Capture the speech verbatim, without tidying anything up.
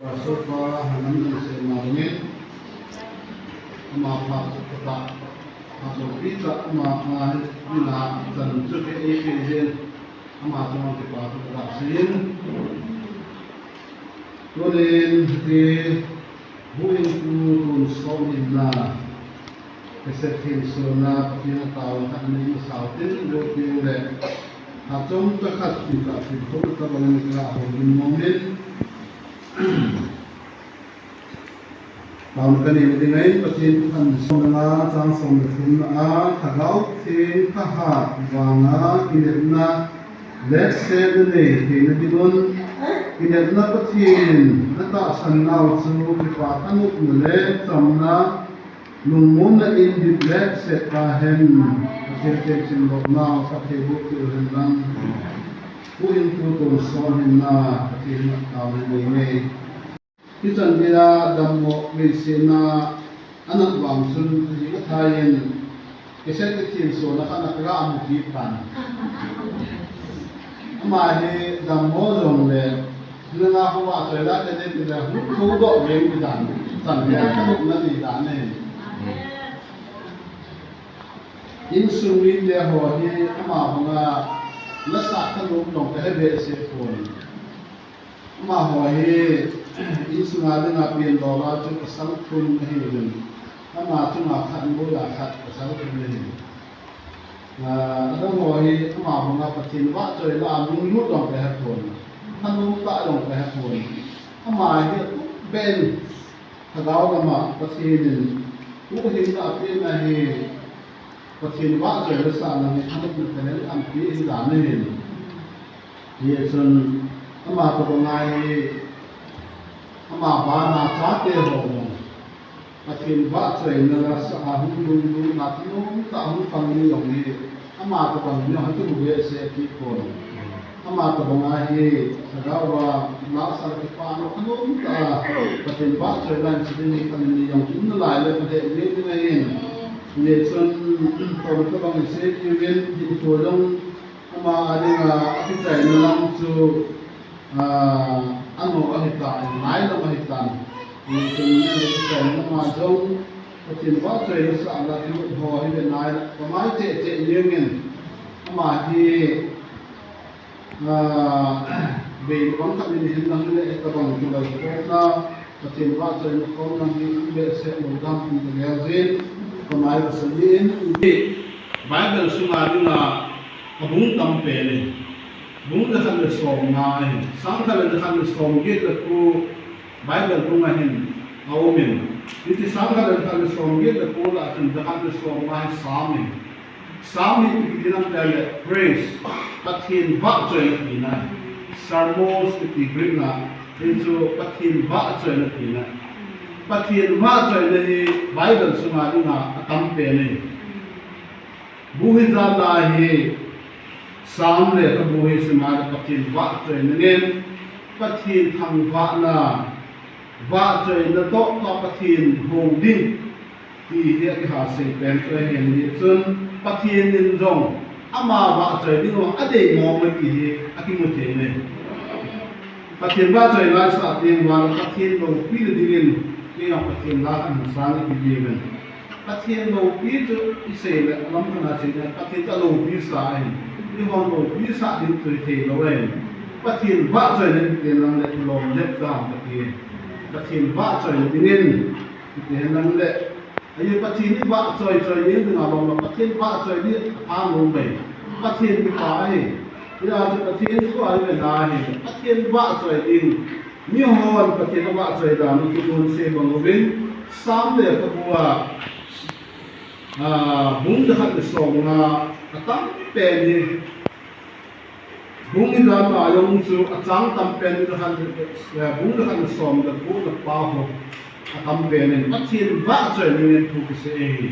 Pastor pa hanam nang se ma dongin, ama pha chu kata, a chu pi cha ama pha ni na chan chu ke ei pe jin, ama chu ang ke pa chu kata sin. Tunin ti bu in tu tun som in na. Cassette thin suana Pathen a taona khat nei masau tin, lo tin le. Ha chom ta khat ti ta ti ko ta bang ni ka ho din momin. Taona ka nei ding ai Pathen thu khan som na chang som na thum na a, Thagau Theng thahat vanga kinepna le se na nei theina ding un. Kinepna Pathen in na tahsan nau chu kipa thanopna le chamna Lungmonna in dit le set ta hen, Pathen thengchin lou nau, Pathen bu tiu hen lang. Pu in pu tun som hin na, Pathen na tau le nei nei. Hichan dia dammo mei se na, anat vang chun, ahi ka thai in, Cassette thin suana khat a ka mu kit tan. Ama hi dammo jong le, nanga ho vahchoi la te te ti le, hu hu doh veng ti dan. Chan le ka mu na ti dan ne. Insung mite ho hi ama banga nasa thanom jong ka he behseh pon. Amaho hi insunga dinga pen dola chu pasal thum ahiuvin. Ama chunga khat, mola khat pasal thum ahi. Ah, adang ho hi ama banga Pathen vahchoi la a lunglut jong ka he pon. Thanom tah jong ka he pon. Ama hi atup ben Thagau lama Pathen in huhhingna apehna hi Pathen vahchoina sahna hi thanopna talent ahin pe hi dan ahi. Hijeh chun ama tobang a hi ama bana chate ho jong Pathen vahchoina la sah a hung lunglut na thanom tah a hung pang ni jong hi ama tobang in jong hung behseh kit pon. Ama tobang a hi, Thagau a, nasa le kipana thanom tah a, Pathen vahchoina in chiding hi khat ni jong um nalai le, Pathen ding ding ahin. Hijeh chun, tobang tobang in sei kiuvin, hin thu jong, ama a dinga, akichaina lam chu, ah, ano ahi ta, nai lam ahi ta. Hijeh chun, akichaina lam a jong, Pathen vahchoina sah la, thu ho hi ve nai la, kamai cheh cheh jeng in, ama hi, Ah, vei bang khat ni hin lang le, tabang tu lai ko na, Pathen vahchoina ko na hi behseh lou dam kum ta gel jin, kamai ka sa ni in, Bible sunga dinga, abung tam pen e, bung jakhat le som nga e, sang khat le jakhat le som get le ko, Bible bung a hin aumin. Hiti sang khat le jakhat le som get le ko lah a chun jakhat le som nga hi Psalm ahi. Psalm hi ipi ti ham itile praise, Pathen vahchoina tina. Psalmos kiti Greek a, hichu Pathen vahchoina tina. Pathen vahchoina hi Bible sunga dinga atam pen ahi. Bu hijat a hi, Psalm lekhabu hi sim a le Pathen vahchoina ngen, Pathen thangvahna, vahchoina toh, toh Pathen hou ding, ti hi akihasei pen chu ahi, hijeh chun Pathen in jong ama vahchoi ding jong adei mong e ti hi akimu thei e. Pathen vahchoi la isah teng uva le Pathen loupina dingin, kei jong Pathen la kahin sang e ti diuvin. Pathen loupi chu isei le alam khat a sei le Pathen chu aloupisa ahi. Eihon loupisa ding chu hithei lou ahi. Pathen vahchoina iti teng lang le ilom lep dam kati. Pathen vahchoina dingin iti hen lang le, ahi Pathen hi vahchoi choi ding dinga lom le Pathen vahchoi ding apha lou mai. Pathen kipa ahi. Hijeh chun Pathen thu ahi ve na hi. Pathen vahchoi ding. Mihon Pathen avahchoi dan u kimun sei bang uvin, Psalm lekhabu a, ah, bung jakhat le som nga atam pen hi. Bung hijat a jong chu achang tam pen jakhat le, eh, bung jakhat le som le ko le pa ho atam pen in Pathen vahchoina ngen thu kisei ahi.